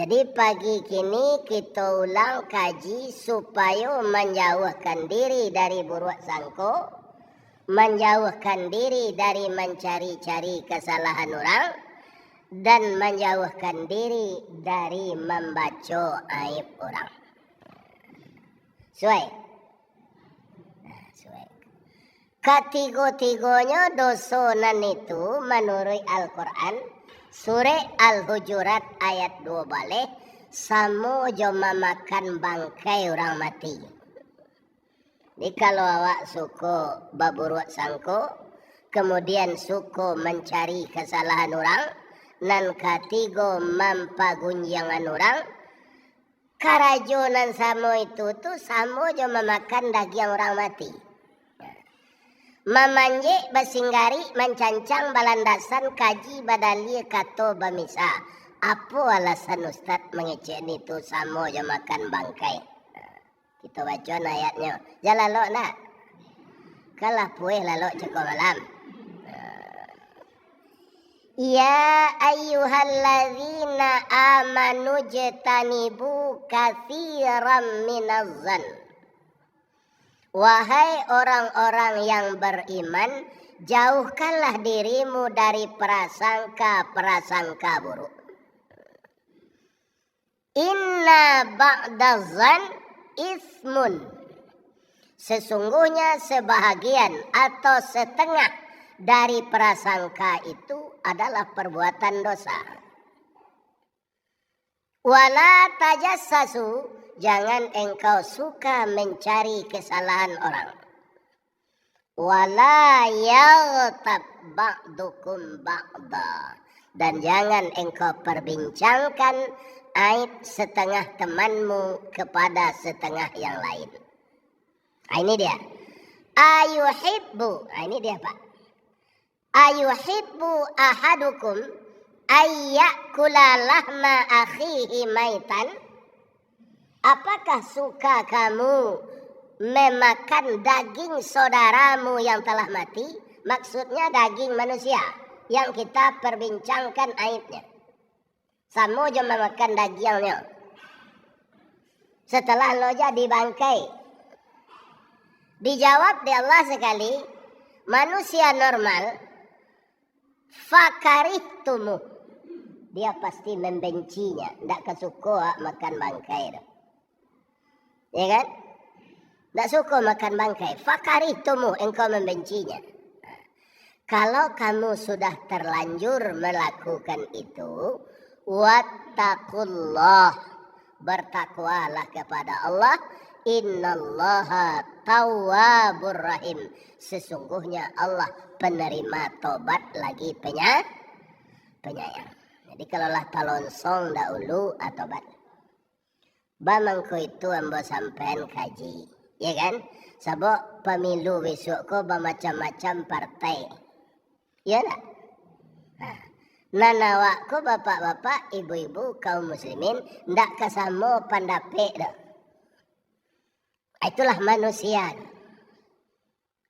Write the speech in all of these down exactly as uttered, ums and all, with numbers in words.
Di pagi kini kito ulang kaji supayo manjauahkan diri dari buruak sangko, manjauahkan diri dari mancari-cari kasalahan urang, dan manjauahkan diri dari mambaco aib urang. Suai? Nah, suai. Katigo-tigonyo doso nan itu, manuruik Al-Quran, surek Al-Hujurat ayat duo baleh, samo jo mamakan bangkai urang mati. Jadi, kalau awak suko baburuak sangko, kamudian suko mancari kasalahan urang, nan katigo mampagunjiangan urang, karajo nan samo itu tu samo jo mamakan dagiang urang mati. Mamanjek, basinggarik, mancancang, balandasan, kaji, badalia, kato, bamisa. Apo alasan Ustaz mangecek ni tu samo jo makan bangkai? Kito baco ayatnyo. Jan lalok ndak? Kan lah pueh lalok cako malam. Ya ayyuhalladzina amanu jtanibu katsiran minaz zan. Wahai orang-orang yang beriman, jauhkanlah dirimu dari prasangka-prasangka buruk. Inna ba'daz zan ismun. Sesungguhnya sebahagian atau setengah dari prasangka itu adalah perbuatan dosa. Wala tajassasu, jangan engkau suka mencari kesalahan orang. Wala yaghtab ba'dukum ba'da, dan jangan engkau perbincangkan aib setengah temanmu kepada setengah yang lain. Ah, ini dia. Ayuhibbu, ah, ini dia, Pak. Ayuhibbu ahadukum ayyakula lahma akhihi maitan? Apakah suka kamu memakan daging saudaramu yang telah mati? Maksudnya daging manusia yang kita perbincangkan aibnya. Samo jo mamakan dagiangnyo. Setelah lo jadi bangkai. Dijawab dek Allah sakali, manusia normal, fakarihtumuh. Dia pasti membencinya, ndak ka suko awak makan bangkai tu. Ya kan? Ndak suko makan bangkai. Fakarihtumuh, engkau membencinya. Kalau kamu sudah terlanjur melakukan itu, wattaqullah, bertakwalah kepada Allah, innallaha tawwabur rahim, sesungguhnya Allah penerima tobat lagi penya-, penyayang. Jadi, kalau lah talonsong dahulu, ah, tobat. Bamangko itu ambo sampaian kaji, ya kan? Sabab pamilu bisuak ko bamacam-macam partai. Iyo ndak? Nah, nan awak ko, bapak-bapak, ibu-ibu, kaum muslimin, ndak ka samo pandapek doh. Itulah manusia.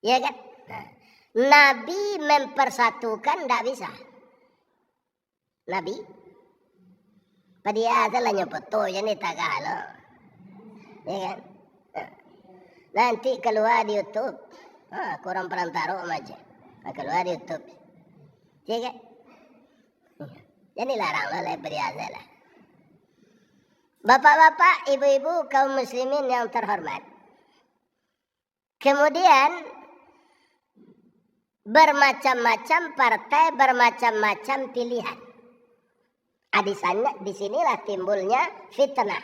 Ya kan? Nah, Nabi mempersatukan ndak bisa. Nabi? Padiya salah nyo foto je ni tagah lo. Ya kan? Nah, nanti keluar di YouTube. Ha, kurang perantaro aja. Ha, keluar di YouTube. Ya kan? Jadi larang lo lah padiya salah. Bapak-bapak, ibu-ibu, kaum muslimin yang terhormat. Kemudian, bermacam-macam partai, bermacam-macam pilihan. Ah, di sana, di sinilah timbulnya fitnah.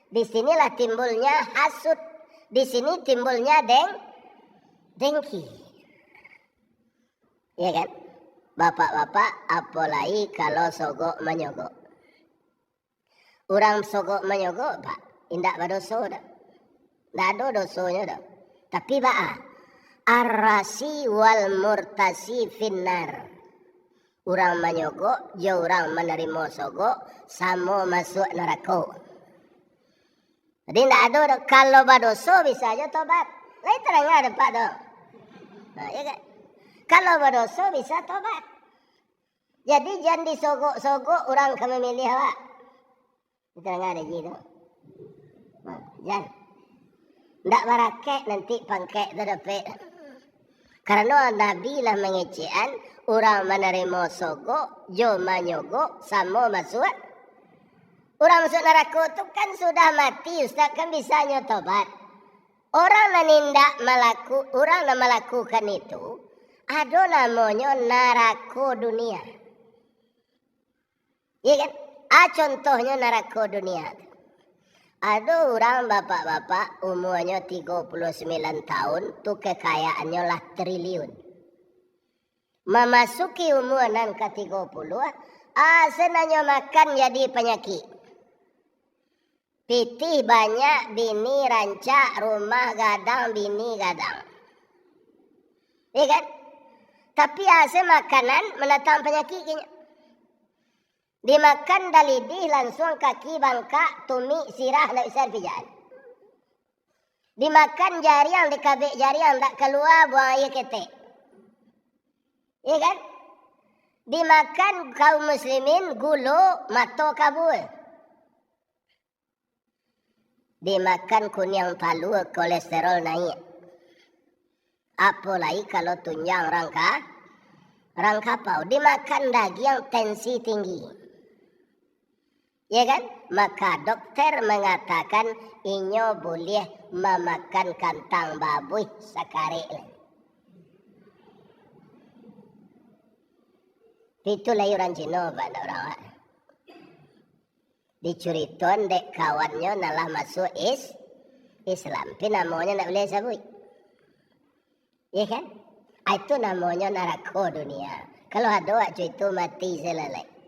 Di sinilah timbulnya hasud. Di sini timbulnya deng-, dengki. Ya kan? Bapak-bapak, apolai kalau sogok manyogok. Urang sogok manyogok, Pak, indak badoso doh. Ndak ado dosonyo doh. Tapi baa? Arrasi wal murtasi finnar. Urang manyogok jo urang manarimo sogok samo masuak narako. Jadi ndak ado doh. Kalau badoso bisa jo tobat. Lai tarang dek Pak tu. Nah, ya kan? Kalau badoso bisa tobat. Jadi, jan disogok-sogok urang ka mamilih awak. Tangah dah ji tu. Ha, jan. Ndak barakek nanti pangkek tu dapek. Karano Nabi lah mangecekan, urang manarimo sogok jo manyogok samo masuak. Urang masuak narako tu kan sudah mati, Ustaz, kan bisa nyo tobat. Urang nan indak malaku-, urang nan malakukan itu, ado namonyo narako dunia. Iya kan? Ah, contohnyo narako dunia tu. Ado urang bapak-bapak umuanyo tigo puluah sambilan tahun tu kekayaannyo lah triliun. Mamasuki umua nan ka tigo puluah, ah, senanyo makan jadi panyakik. Pitih banyak, bini rancak, rumah gadang, bini gadang. Iya kan? Tapi ase makanan mandatang panyakik kinyo. Dimakan dalidih, lansuang kaki bangkak, tumik, sirah, ndak bisa dipijak. Dimakan jariang, dikabek jariang, ndak kalua, buang aia ketek. Iya kan? Dimakan kaum muslimin, gulo, mato kabua. Dimakan kuniang talua, kolesterol naiak. Apo lai kalau tunjang rangka-, rangkapau. Dimakan dagiang, tensi tinggi. Ya kan? Maka dokter mangatakan inyo buliah mamakan kantang babuih sakarek lai. Itu lai urang Cino, Pak, ndak urang awak. Dicuritoan dek kawannyo nan lah masuak is-, Islam. Pi namonyo ndak buliah sabuik. Iya kan? Ah, itu namonyo narako dunia. Kalau ado wak cuy tu mati salalai.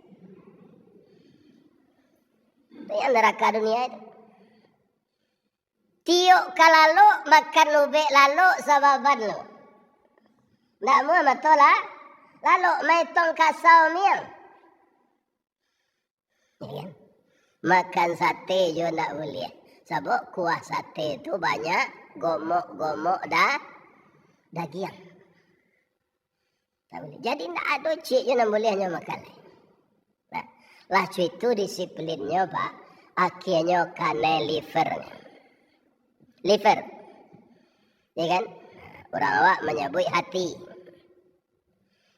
Itu yang naraka dunia itu. Tiok ka lalok, makan ubek lalok sababan lo. Ndak amuah mato lah. Lalok maetong kasau miang. Ya kan? Makan sate jo ndak buliah. Sabab kuah sate tu banyak gomok-gomok da-, dagiang. Ndak buliah. Jadi ndak ado ciek jo nan buliah nyo makan. Nah, lah cuy tu disiplinnyo, Pak. Akhianyo kanai liver. Liver. Ya kan? Urang awak manyabuik hati.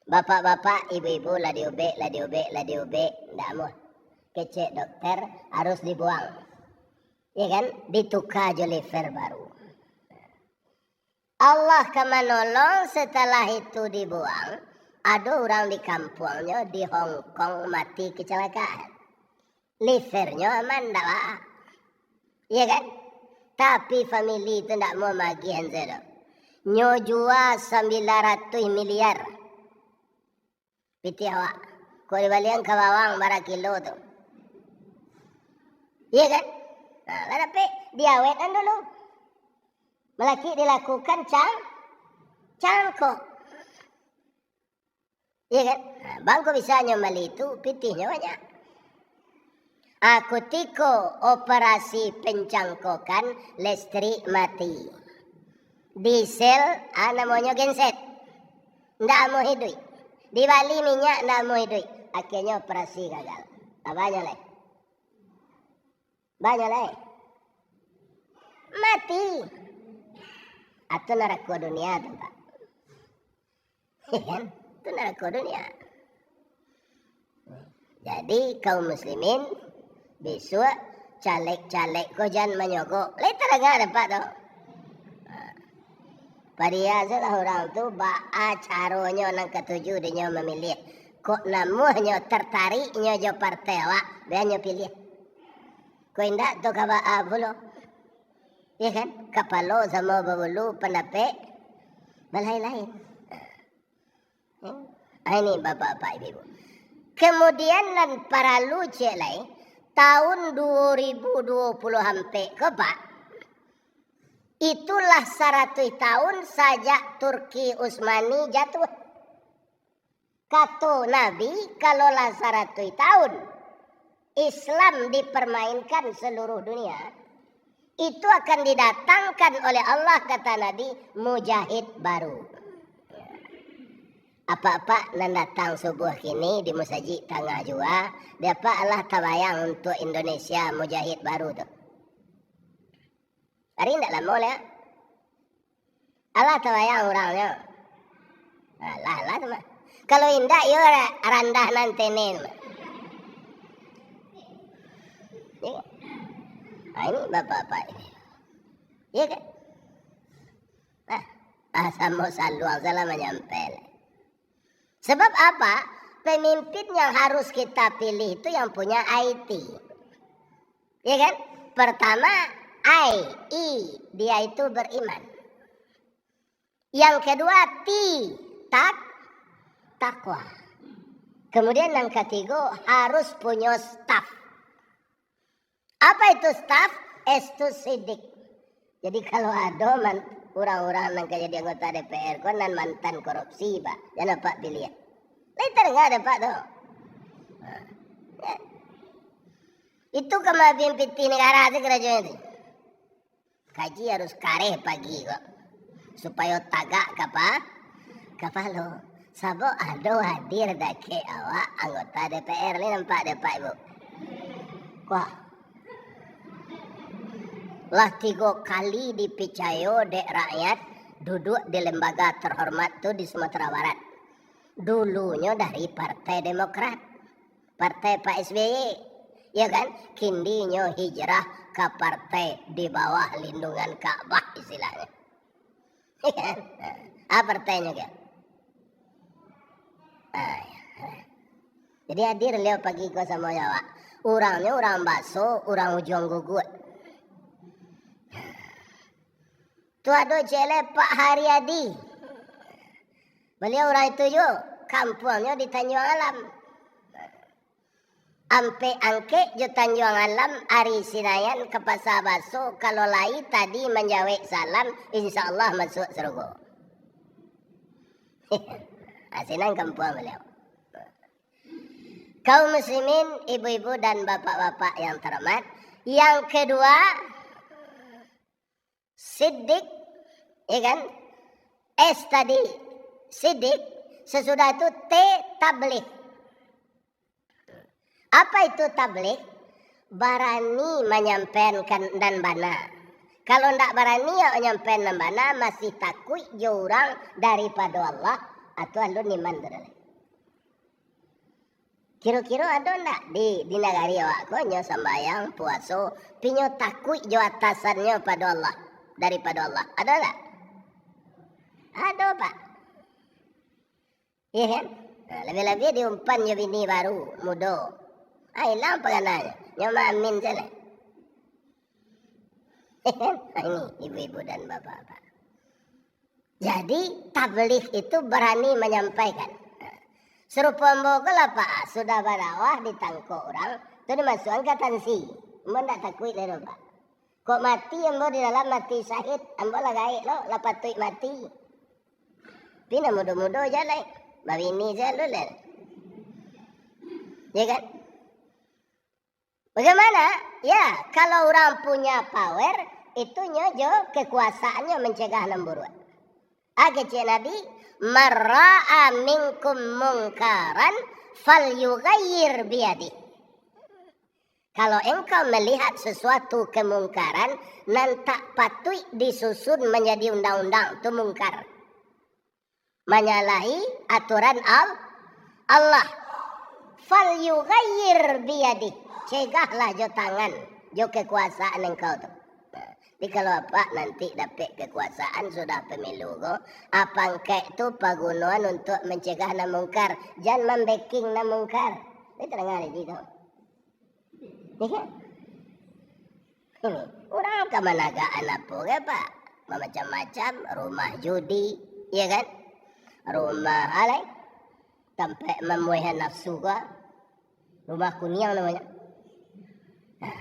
Bapak-bapak, ibu-ibu, lah diubek, lah diubek, lah diubek, ndak amuah. Kecek dokter, harus dibuang. Ya kan? Dituka jo liver baru. Allah ka manolong, setelah itu dibuang, ado urang di kampuangnyo di Hong Kong mati kecelakaan. Livernyo aman, ndak ba-, iya kan? Tapi famili tu ndak mau magiah nyo doh. Nyo jua sambilan ratuih miliar. Pitih awak. Kok dibalian ka bawang bara kilo tu. Iya kan? Nah, lah dapek diawetan dulu. Malaki dilakukan cang-, cangkok. Iya kan? Nah, bangko bisa nyo mali tu, pitihnyo banyak. Ah, kutiko operasi pencangkokan, listrik mati. Diesel, ah, namonyo genset. Ndak amuah iduik. Dibali minyak, ndak amuah iduik. Akhirnyo operasi gagal. Banyak lai. Banyak lai. Mati. Atau narako dunia tu, Pak. Kan? Itu narako dunia. Jadi, kaum muslimin, bisuak caleg-caleg ko jan manyogok. Lai tadanga dapek tu. Ha. Padiasalah urang tu, baa caronyo nan katuju dinyo mamiliah. Kok namuahnyo tartariknyo jo partai awak, bianyo piliah. Kok indak tu ka baa pulo. Ya kan? Kapalo samo babulu, pandapek balain-lain. Hmm. Ah, ini bapak-bapak, ibu-ibu. Kemudian nan paralu ciek lai, tahun dua ribu dua puluh ampek ko, Pak, itulah saratuih tahun sajak Turki Utsmani jatuh. Kato Nabi, kalau lah saratuih tahun Islam dipermainkan seluruh dunia, itu akan didatangkan oleh Allah, kata Nabi, mujahid baru. Apak-apak nan datang subuah kini di musajik tangah jua, di apak alah tabayang untuak Indonesia mujahid baru tu. Ari indak lamo lah. Alah tabayang urangnyo. Alah, alah tu mah. Kalau indak, iyo ra-, randah nan tenen tu mah. Iyo kan? Ah, ini bapak-bapak ini. Iyo kan? Ah, ah, samo saluang salah manyampai lah. Sebab apa? Pemimpin yang harus kita pilih itu yang punya I T. Ya kan? Pertama, I, I, dia itu beriman. Yang kedua, T, tak, takwa. Kemudian yang ketiga, harus punya staff. Apa itu staff? Estu sidik. Jadi kalau ado man-, urang-urang nan ka jadi anggota D P R ko nan mantan korupsi, Pak, jan Apak piliah. Lai tadanga dek Apak tu? Nah, ya. Itu ka mabiang pitih nagara tu karajonyo tu. Kaji harus kareh pagi ko, supayo tagak kapa-, kapalo. Sabab ado hadir dakek awak anggota D P R ni, nampak dek Apak, Ibu? Wah. Lah tigo kali dipicayo dek rakyat duduak di lembaga terhormat tu di Sumatera Barat. Dulunyo dari Partai Demokrat, partai Pak S B Y, ya kan? Kini nyo hijrah ka partai di bawah lindungan Ka'bah, istilahnyo. Ya kan? Ah, partainyo kan? Ah, ya. Jadi hadir baliau pagi ko samo awak. Urangnyo urang Baso, urang Ujuang Guguak. Tu ado ciek lai Pak Haryadi. Baliau urang itu juo, kampuangnyo di Tanjuang Alam. Ampek Angkek jo Tanjuang Alam, ari Sinayan ka Pasa Baso, kalau lai tadi manjawek salam, insya Allah masuak sarugo. Ah, sinan kampuang baliau. Kaum muslimin, ibu-ibu dan bapak-bapak yang terhormat, yang kedua, sidik, ya kan? S tadi, sidik, sasudah itu T, tabligh. Apa itu tabligh? Barani manyampaikan nan bana. Kalau ndak barani awak manyampaikan nan bana, masih takuik jo urang daripado Allah, atau alun iman tu dah. Kiro-kiro ado ndak di, di nagari awak ko, nyo sambayang, puaso, tapi nyo takuik jo atasannyo pado Allah, daripado Allah? Ado ndak? Ado, Pak. Iya kan? Nah, labiah-labiah diumpan jo bini baru, mudo. Ah, ilang pagananyo. Nyo maamin sajo. Iya kan? Nah, ini ibu-ibu dan bapak-bapak. Jadi, tabligh itu barani manyampaikan. Nah, sarupo ambo ko lah, Pak, sudah badakwah ditangkok urang, tu dimasuakan ka tansi. Ambo ndak takuik lai doh, Pak. Kok mati ambo di dalam, mati syahid, ambo lah gaek lo, lah patuik mati. Tapi nan mudo-mudo ja lai, babini sajo lai. Ya kan? Bagaimana? Ya, kalau urang punya power, itu nyo jo kekuasaannyo mancegah nan buruak. Ah, kecek Nabi, "Man ra'a minkum mungkaran falyughayyir biyadih." Kalau engkau melihat sesuatu kemungkaran nan tak patuik disusun manjadi undang-undang, tu mungkar. Manyalahi aturan Al-, Allah. Falyughayyir biyadih. Cegahlah jo tangan, jo kekuasaan engkau tu. Nah, jadi kalau Apak nanti dapek kekuasaan sudah pemilu ko, pangkek tu pagunoan untuak mancegah nan mungkar, jan mambeking nan mungkar. Lai tadanga lai tu. Ya kan? Ini, urang ka managakan apo ko, Pak? Mamacam-macam, rumah judi, ya kan? Rumah alai, tampek mamuahan nafsu ko, rumah kuniang namonyo. Nah,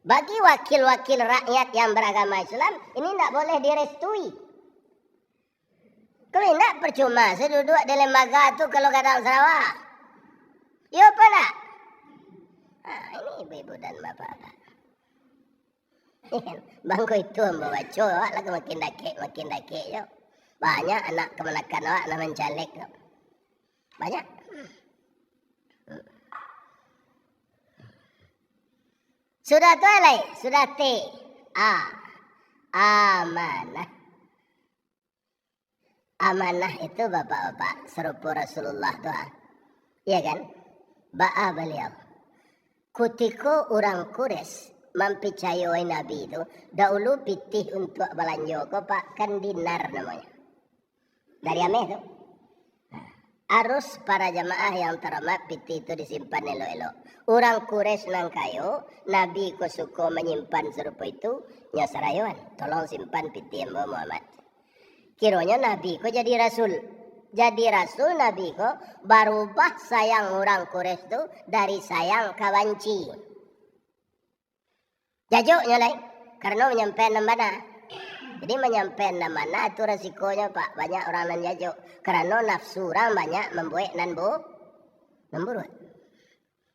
bagi wakil-wakil rakyat yang beragama Islam, ini ndak boleh direstui. Kalau indak, percuma se duduak di lembaga tu kalau gadang sarawa. Iyo apo ndak? Ah, ini ibu-ibu dan bapak-bapak. Bangko itu ambo baco, awak lah makin dakek, makin dakek jo. Banyak anak kamanakan awak lah mancalek tu. Banyak. Sudah tu alai, sudah T. A. Amanah. Amanah itu bapak-bapak sarupo Rasulullah tu, ah. Iya kan? Baa baliau. Kutiko urang Quraisy mampicayoi Nabi tu, daulu pitih untuak balanjo ko, Pak, kan dinar namonyo. Dari ameh tu. Arus para jamaah yang terhormat, pitih tu disimpan elok-elok. Urang Quraisy nan kayo, Nabi ko suko manyimpan sarupo itu, nyo sarayoan, "Tolong simpan pitih ambo Muhammad." Kironyo Nabi ko jadi rasul. Jadi rasul Nabi ko barubah sayang urang Quraisy tu dari sayang ka banci. Jajok nyo lai, karano manyampaian nan bana. Jadi manyampaian nan bana tu rasikonyo, Pak, banyak urang nan jajok. Karano nafsu urang banyak mambuek nan bu-, nan buruak.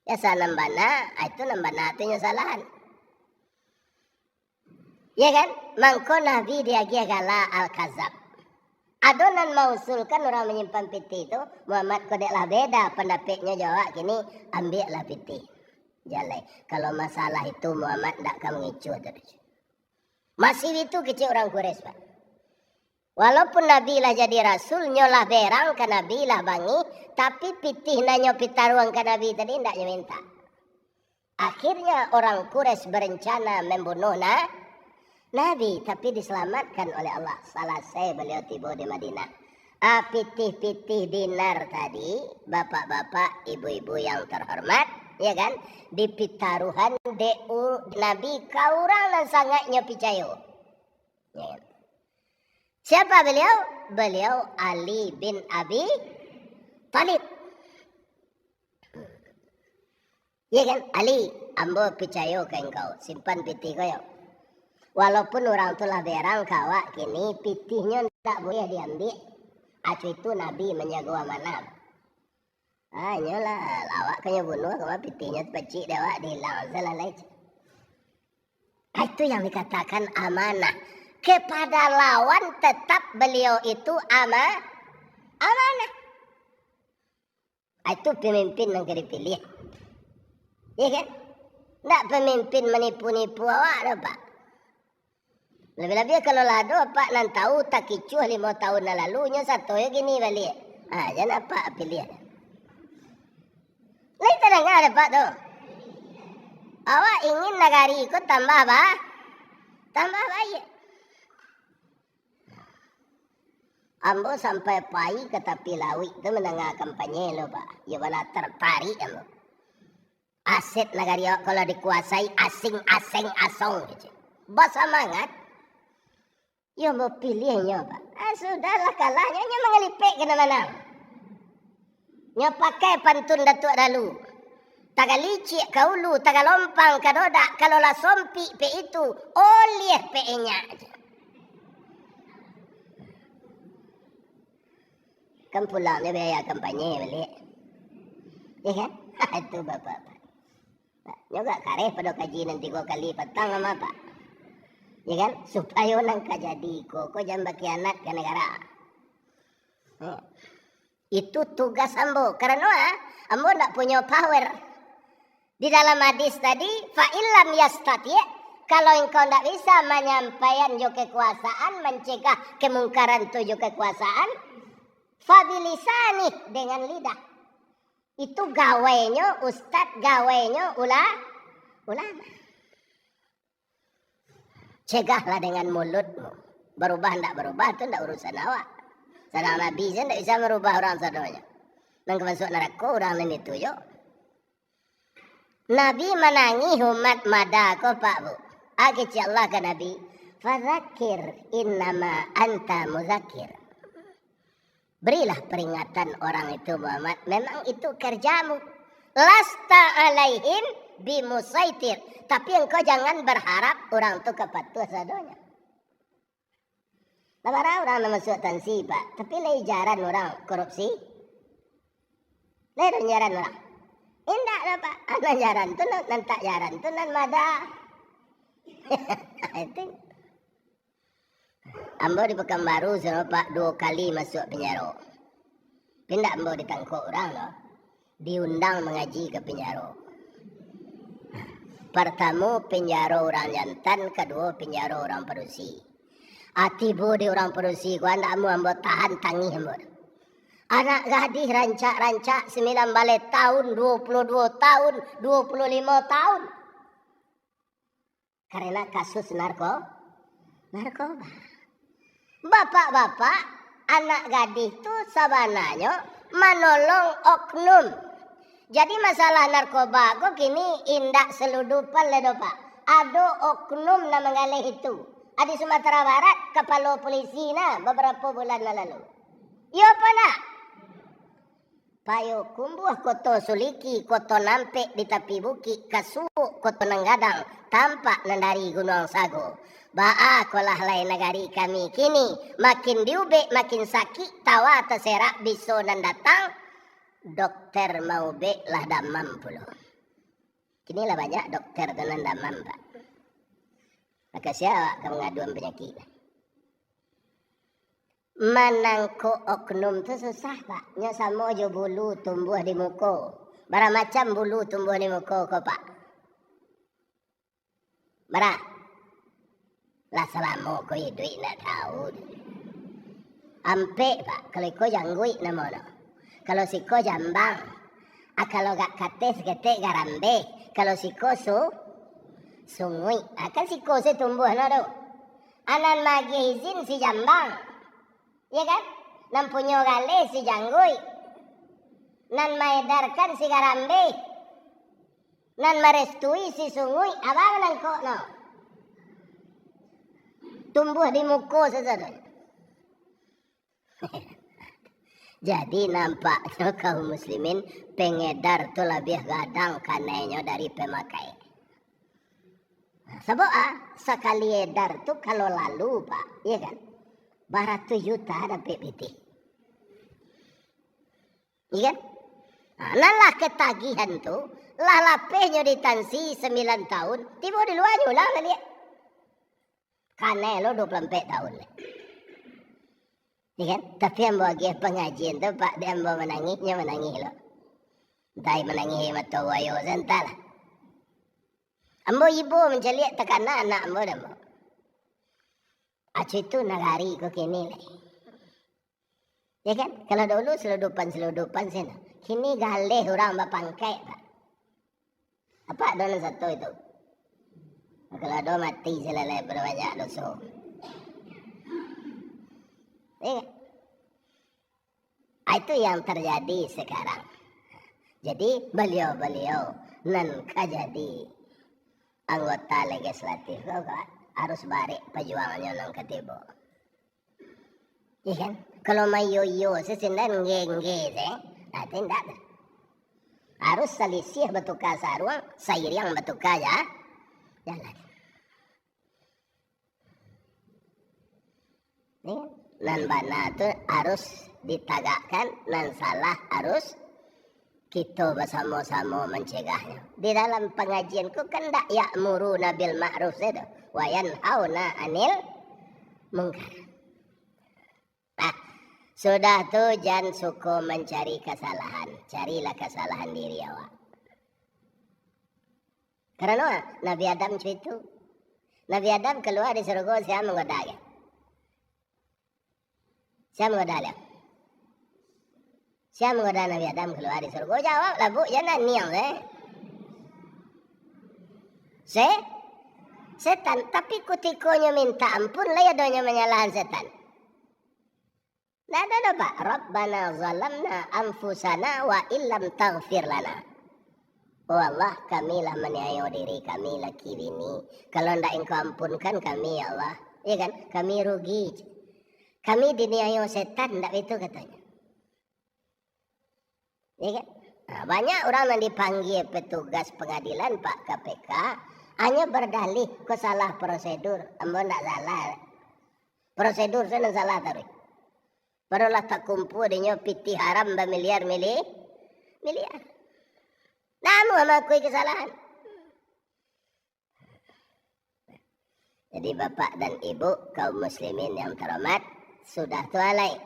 Biaso nan bana, ah, itu nan bana tu nyo salahan. Iya kan? Mangko Nabi diagiah gala Al-Kazab. Ado nan mausulkan urang manyimpan pitih tu, Muhammad ko dek lah beda pandapeknyo jo awak kini, ambiaklah pitih. Jalai. Kalau masalah itu Muhammad ndak ka mangicuah tu. Masih itu kecek urang Quraisy, Pak. Walaupun Nabi lah jadi rasul, nyo lah berang ka Nabi lah bangih, tapi pitih nan nyo pitaruang ka Nabi tadi ndak nyo minta. Akhirnya orang Quraisy berencana membunuh na-, Nabi, tapi diselamatkan oleh Allah. Salasai beliau tibo di Madinah. Ah, pitih-pitih dinar tadi, bapak-bapak, ibu-ibu yang terhormat, ya kan, dipitaruhan dek u-, Nabi ka urang nan sangaik nyo picayo. Ya kan? Siapa beliau? Beliau Ali bin Abi Thalib. Iya kan? "Ali, ambo picayo ka engkau, simpan pitih ko yo. Walaupun urang tu lah berang ka awak kini, pitihnyo ndak buliah diambiak. Acu itu Nabi manjago amanah." Ah, inyo lah, lah awak ka nyo bunuah, kama pitihnyo tapacik dek awak, dihilang salah lai. Ah, itu yang dikatakan amanah. Kepada lawan tetap beliau itu ama-, amanah. Ah, itu pemimpin nan ka dipilih. Iya kan? Ndak pemimpin manipu-nipu awak doh, Pak. Labiah-labiah kalau lah ado apak nan tahu takicuah limo tahun nan lalu, nyo sato yo kini baliak. Ha, jan apak piliah. Lai tadanga dek apak tu. Awak ingin nagari ko tambah ba-, tambah baiak. Ambo sampai pai ka tapi lauik tu mandanga kampanye lo, Pak. Yo bana tartarik ambo. Aset nagari awak kalau dikuasai asing-asing asong, kecek. Basamangat. Yo ambo piliah nyo, Pak. Ah, sudahlah, kalah nyo, nyo mangalipek ka nan manang. Nyo pakai pantun Datuak Dalu. Tagalicik ka ulu, tagalompang ka dodak, kalau lah sompik pek itu, oliah pek inyak. Kan pulang nyo biaya kampanye baliak. Iya kan? Itu bapak-bapak. Nyo agak kareh pado kaji nan tigo kali patang mah, Pak. Iya kan? Supayo nan ka jadi iko ko jan bakhianat ka nagara. Hmm. Itu tugas ambo. Karano, ah, ambo ndak punyo power. Di dalam hadis tadi, "Fa illam yastati'," kalau engkau ndak bisa manyampaian jo kekuasaan, mancegah kemungkaran tu jo kekuasaan, "fabilisanih," dengan lidah. Itu gawainyo ustad, gawainyo ula-, ulama. Cegahlah dengan mulutmu. Barubah ndak barubah, tu ndak urusan awak. Sadang Nabi sajo ndak bisa marubah urang sadonyo. Nan ka masuak narako urang nan itu jo. Nabi manangih umat mada ko, Pak, Bu. Ah, kecek Allah ka Nabi, "Fadzakir innama anta mudzakir." Berilah peringatan orang itu, Muhammad. Memang itu kerjamu. Lasta alaihim bimusaitir. Tapi engkau jangan berharap orang tu ka patuah sadonyo. Lah bara urang nan masuak tansi, Pak. Tapi lai jaran urang korupsi? Lai ado jaran urang? Indak lah, Pak. Anak jaran tu, nan, nan tak jaran tu, nan mada. Itu. Ambo di Pekanbaru, sudah, Pak, duo kali masuak penjaro. Indak ambo ditangkok urang doh. Diundang mangaji ka pinjaro. Partamo pinjaro urang jantan, kaduo pinjaro urang padusi. Ah, tibo di urang padusi ko, indak amuah ambo tahan tangih ambo. Anak gadih rancak-rancak, sambilan baleh taun, duo puluah duo taun, duo puluah limo taun. Karena kasus narko-, narkoba. Bapak-bapak, anak gadih tu sabananyo manolong oknum. Jadi masalah narkoba ko kini indak saludupan lai doh, Pak. Ado oknum nan manggaleh itu. Di Sumatera Barat, kapalo polisi nah babarapo bulan nan lalu. Iyo apo ndak? Payokumbuah, Koto Suliki, Koto Nampek di tapi bukik, Kasuok, Koto Nan Gadang, tampak nan dari Gunuang Sago. Baa kolah lai nagari kami kini, makin diubek makin sakik, tawa taserak biso nan datang, dokter maubek lah damam pulo. Kini lah banyak dokter tu nan damam, Pak. Mako sia awak ka mangaduan panyakik. Manangkok oknum tu susah, Pak. Nyo samo jo bulu tumbuah di muko. Bara macam bulu tumbuah di muko ko, Pak? Bara? Lah salamo ko iduik ndak tau. Ampek, Pak. Kalau iko jangguik namonyo. Kalau siko jambang. Ah, kalau agak kateh saketek garambeh. Kalau siko su-, sunguik. Ah, kan siko se tumbuah no tu. Ah, nan maagiah izin si jambang. Iyo kan? Nan punyo galeh si jangguik. Nan maedarkan si garambeh. Nan marestui si sunguik, abang nangkok no. Tumbuah di muko sasadonyo. Jadi, nampaknyo kaum muslimin, pengedar tu labiah gadang kanainyo dari pemakai. Sabab, ah, sakali edar tu kalau lalu, Pak, iyo kan? Baratuih juta dapek pitih. Iyo kan? Nah, nan lah ketagihan tu, lah lapehnyo ditansi sambilan taun, tibo di lua nyo ulang lah liek. Kanai lo duo puluah ampek taun lai. Iyo kan? Tapi ambo agiah pangajian tu, Pak, dek ambo manangih, nyo manangih lo. Antah manangih mato buayo, antahlah. Ambo ibo mancaliak takana anak ambo dek ambo. Acu itu nagari ko kini lai. Iyo kan? Kalau dulu seludupan-seludupan sino. Kini galeh urang bapangkaik, Pak. Apak ado nan sato itu. Kalau ado mati salalai, babanyak doso. Iyo kan? Ah, itu yang terjadi sekarang. Jadi, baliau-baliau nan ka jadi anggota legislatif ko, Pak, harus barek pajuangannya nan ka tibo. Iyo kan? Kalau maiyo-iyo se, sinan ngge-ngge se, nah, itu indak tu. Harus salisih batuka saruang, sairiang batuka ja-, jalan. Iyo kan? Nan bana tu harus ditagakkan, nan salah harus kito basamo-samo mancegahnyo. Di dalam pangajian ko kan ndak ya'muruna bil ma'ruf sajo, wa yanhauna 'anil munkar. Nah, sudah tu jan suko mancari kasalahan, carilah kasalahan diri awak. Karano Nabi Adam cuitu. Nabi Adam kalua di surugo, sia manggoda dia? Sia manggoda dia? Sia manggoda Nabi Adam kalua di surugo? Jawablah, Bu, jan naniang se. Se-, setan. Tapi kutiko nyo minta ampun, lai ado nyo manyalahan setan? Ndak ado doh, Pak. "Rabbana zalamna anfusana wa illam taghfir lana." Oh Allah, kami lah maniayo diri kami, laki bini. Kalau ndak Engkau ampunkan kami, ya Allah, iyo kan, kami rugi. Kami diniayo setan, ndak itu katonyo. Iyo kan? Nah, banyak urang nan dipanggia petugas pangadilan, Pak, K P K, hanyo bardalih, "Ko salah prosedur." Ambo ndak salah. Prosedur se nan salah taruih. Pado lah takumpua dinyo pitih haram bamiliar-mili-, miliar. Namun mangakui kasalahan. Jadi, Bapak dan Ibu, kaum muslimin yang terhormat, sudah tu alai.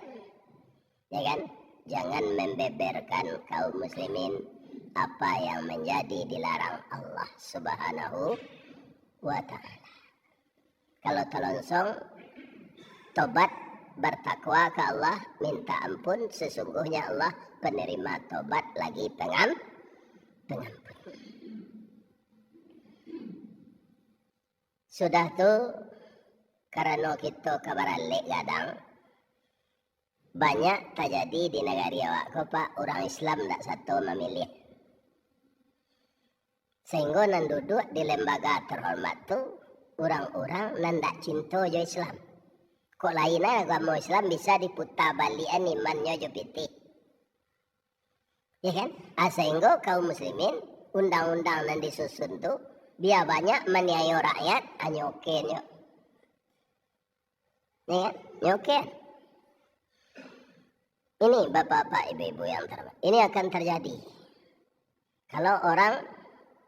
Ya kan? Jangan membeberkan kaum muslimin apa yang menjadi dilarang Allah Subhanahu wa Ta'ala. Kalau talonsong, tobat, bertakwa ka Allah, minta ampun, sesungguhnya Allah penerima tobat lagi pengam-, pengampun. Sudah tu, karano kito ka baralek gadang, banyak tajadi di nagari awak ko, Pak, urang Islam ndak sato mamiliah. Sahinggo nan duduak di lembaga terhormat tu, urang-urang nan ndak cinto jo Islam. Kok lain ai agamo Islam bisa diputa baliakan imannyo jo pitih. Ya kan? Ah, sahinggo kaum muslimin, undang-undang nan disusun tu, bia banyak maniayo rakyat, hanyo oke nyo. Ya kan? Nyo oke. Ini bapak-bapak, ibu-ibu yang terhormat, ini akan terjadi kalau orang,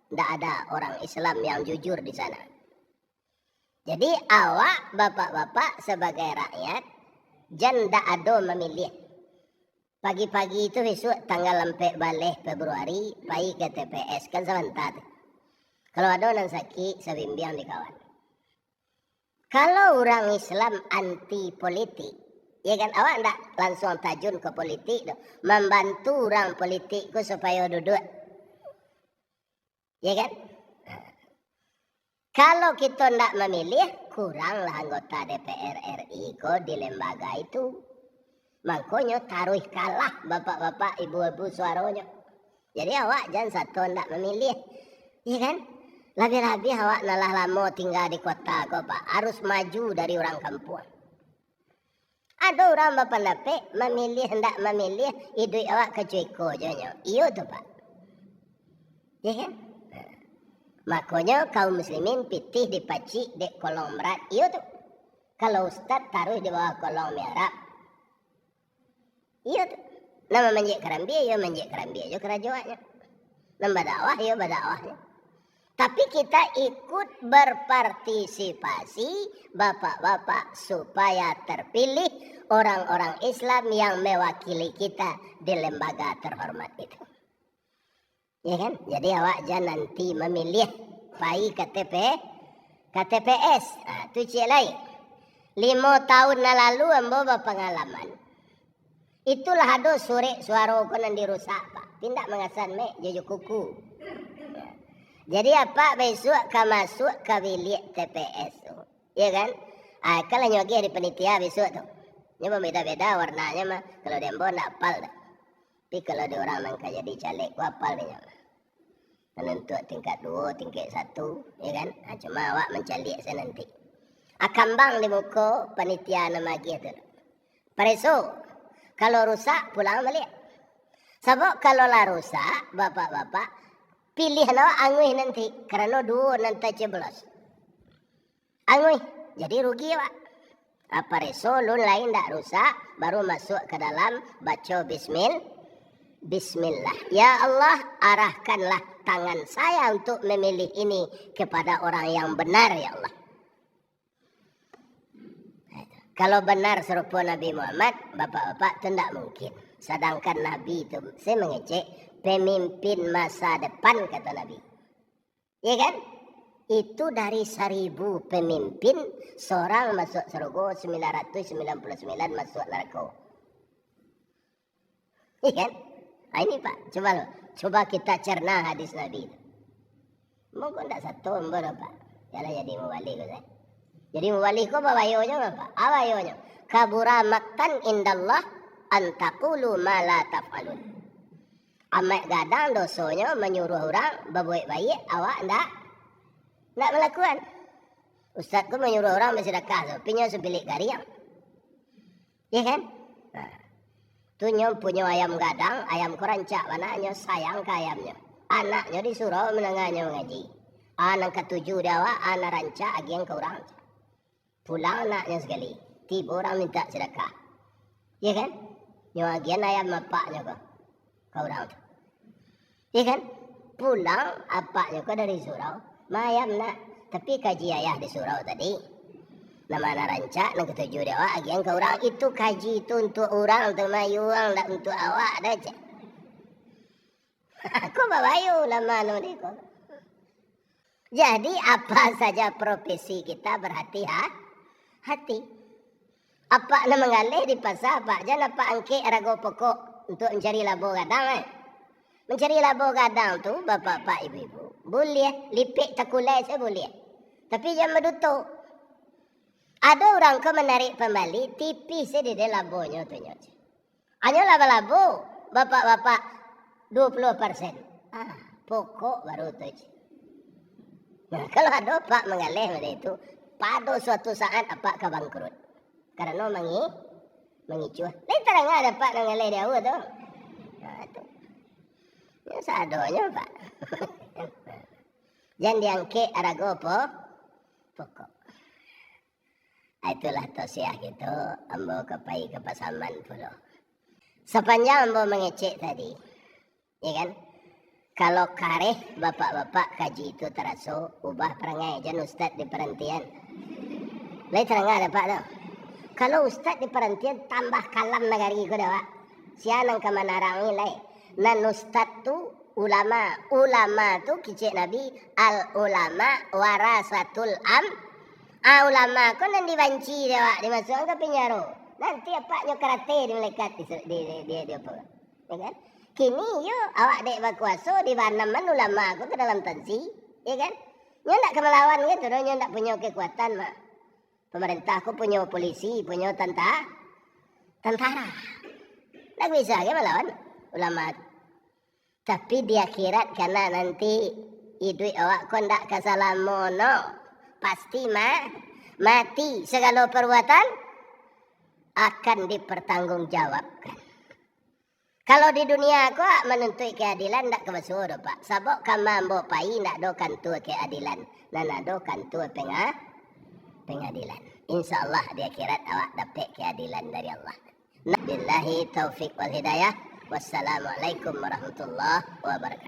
ndak ada orang Islam yang jujur di sana. Jadi awak bapak-bapak sebagai rakyat, jan ndak ado mamiliah. Pagi-pagi tu bisuak tanggal ampek baleh Februari, pai ka T P S, kan sabanta tu. Kalau ado nan sakik, sabimbiang di kawan. Kalau urang Islam anti politik, ya kan, awak ndak lansuang tajun ka politik tu, mambantu urang politik ko supayo duduak. Ya kan? Kalau kito ndak mamiliah, kuranglah anggota D P R R I ko di lembaga itu. Mangkonyo taruih kalah bapak-bapak, ibu-ibu suaronyo. Jadi awak jan sato ndak mamiliah. Ya kan? Labiah-labiah awak nan lah lamo tingga di kota ko, Pak, harus maju dari urang kampuang. Ado urang bapandapek, mamiliah ndak mamiliah, iduik awak kacueko jo nyo. Iyo tu, Pak. Ya kan? Makonyo kaum muslimin pitih dipacik dek kolong berat. Iyo tu. Kalau ustad taruih di bawah kolong mihrab. Iyo tu. Nan mamanjek karambia, iyo manjek karambia jo karajo awaknyo. Nan badakwah, iyo badakwahnyo. Tapi kita ikut berpartisipasi, bapak-bapak, supaya terpilih orang-orang Islam yang mewakili kita di lembaga terhormat itu. Ya kan? Jadi awak jan anti mamiliah, pai ka T P, ka T P S. Ha, tu ciek lai. Limo taun nan lalu ambo bapangalaman. Itulah ado surek suaro ko nan dirusak, Pak. Indak mangasan mik, jo, jo kuku. Jadi apak bisuak ka masuak ka biliak T P S tu. Ya kan? Ah, kan lah nyo agiah di panitia bisuak tu. Nyo beda-beda warnanyo mah. Kalau di ambo ndak apal doh. Tapi kalau di urang nan ka jadi caleg ko apal inyo. Manantuak tingkat duo, tingkat satu, ya kan? Ha, cuma awak mancaliak sajo nanti. Ah, kambang di muko panitia nan magiah tu. Pareso, kalau rusak, pulang baliak. Sabab kalau lah rusak, bapak-bapak, pilihan awak anguih nanti, karano duo nan tacoblos. Anguih, jadi rugi awak. Apa reso lun lain ndak rusak, baru masuak ka dalam, baco bismil-, bismillah. Ya Allah, arahkanlah tangan saya untuk memilih ini kepada orang yang benar, ya Allah. Kalau benar sarupo Nabi Muhammad, bapak-bapak, tu ndak mungkin. Sadangkan Nabi tu, saya mengecek, pemimpin masa depan, kata Nabi. Ya kan? Itu dari saribu pemimpin, sorang masuak sarugo, sembilan ratus sembilan puluh sembilan masuak narako. Ya kan? Ha, ini, Pak, coba lo. Coba kita cerna hadis Nabi tu. Mungkin ndak sato ambo doh, Pak. Yalah, jadi mubalih ko, saya. Jadi mubalih ko babayonyo, Pak. Abayonyo. Kabura maktan indallah antaqulu ma la taf'alun. Amat gadang dosonyo manyuruah urang babuek baiak, awak ndak, ndak malakuan. Ustaz ko manyuruah urang basadakah tu, tapi nyo sabilik gariang. Ya kan? Nah, tu nyo punyo ayam gadang, ayam ko rancak bana, nyo sayang ka ayamnyo. Anaknyo di surau mandanga nyo mangaji. Ah, nan katuju di awak, ah, nan rancak agiahan ka urang. Pulang anaknyo sakali, tibo urang mintak sadakah. Ya kan? Nyo agiahan ayam apaknyo ko ka urang tu. Ya kan? Pulang apaknyo ko dari surau, ma ayam nak, tapi kaji ayah di surau tadi. Nan ma nan rancak, nan katuju dek awak, agiahan ka urang. Itu kaji tu untuak urang tu, mayuang, ndak untuak awak doh, cek. Ko babayo ulama nan ko. Jadi, apa saja profesi kita berhati-ha-, hati. Apak nan manggaleh di pasa, Pak, jan apak angkek arago pokok untuak mancari labo gadang, eh. Mancari labo gadang tu, bapak-bapak, ibu-ibu, buliah, lipek takulai sajo buliah. Tapi jan baduto. Ado urang ko manarik pambali, tipih sajo dek labonyo tu nyo. Hanyolah balabo, bapak-bapak, dua puluh persen. Ah, pokok baru tu, cik. Nah, kalau ado apak manggaleh model itu, pado suatu saat apak ka bangkrut. Karano mangi-, mangicuah. Lai tarang ado apak nan manggaleh di awak tu. Nah, tu. Yo, sadonyo, Pak. Jan diangkek arago po-, pokok. Ah, itulah tausiah kito, ambo ka pai ka Pasaman pulo. Sapanjang ambo mangecek tadi, ya kan? Kalau kareh bapak-bapak kaji tu taraso, ubah parangai, jan ustad di parantian. Lai tarang ado apak tu. Kalau ustad di parantian, tambah kalam nagari ko dek awak. Sia nan ka manarangi lai. Nan ustad tu ulama. Ulama tu kecek Nabi, "Al ulama warasatul am-" Ah, ulama ko nan dibanci dek awak, dimasuakkan ka pinjaro. Nanti apaknyo karate di malaikat di, di, di, di, di apa? Ya kan? Kini yo awak dek bakuaso, dibanamkan ulama ko ka dalam tansi, ya kan? Nyo ndak ka malawan gitu doh, nyo ndak punyo kekuatan mah. Pamarintah ko punyo polisi, punyo tanta-, tantara. Ndak bisa ge malawan ulama tu. Tapi di akhirat kana nanti iduik awak ko ndak ka salamo no. Pasti ma-, mati, sagalo perbuatan akan dipertanggungjawabkan. Kalau di dunia ko awak manuntuik keadilan ndak ka basuo doh, Pak. Sabab kama ambo pai ndak ado kantua keadilan, nan ado kantua penga-, pengadilan. Insya Allah di akhirat awak dapek keadilan dari Allah. Billahi taufik wal hidayah. Wassalamualaikum warahmatullahi wabarakatuh.